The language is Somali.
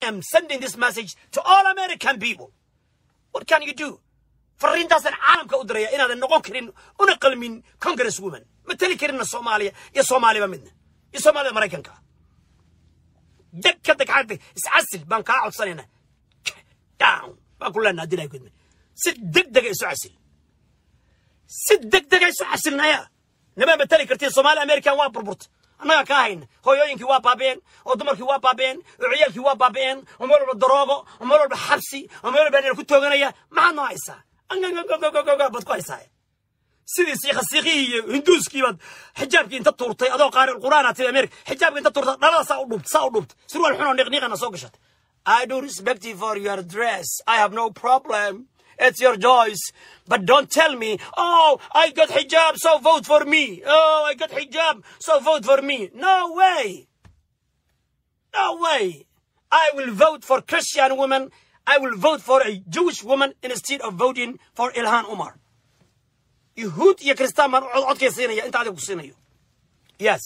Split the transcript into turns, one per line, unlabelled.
am sending this message to all American people. What can you do? Fariintaasaan caalamka u diraya inaadan noqon karin una qalmin congresswoman, matali karinna Soomaaliya iyo Soomaaliba midna iyo Soomaalida Maraykanka. Deg ka deg xagga, iscasil baan kaa codsanaynaa. Down baan ku leenaha haddii Ilahay ku idmay. Si deg dega isu casil, si deg dega isu casilnaya. Nama matali kartiin. Soomaali American waa burburta, annagaa kaa hayna. Hooyooyinkii waa baabeen oo dumarkii waa baabeen oo ciyaalkii waa baabeen oo meel walba daroogo oo meel walba xabsi oo meel walba ku tooganaya. Maxaad noo haysaa? Baad ku haysaa sidii siiqa siiqihii iyo Hinduuskii baad xijaabkii inta tuurtay adoo qaari Qur'aan tiri Amerika, xijaabkii inta tuurtay dhalada saa u dhuubtay, saa u dhuubtay, surwaal xun oo niqniiqana soo gashatay. I do respect you for your dress. I have no problem. It's your choice. But don't tell me, "Oh, I got hijab, so vote for me. Oh, I got hijab, so vote for me." No way. No way. I will vote for Christian woman. I will vote for a Jewish woman instead of voting for Ilhan Omar. Yuhuud iyo Kristaan baan codkay siinaya inta adiga ku siinayo. Yes.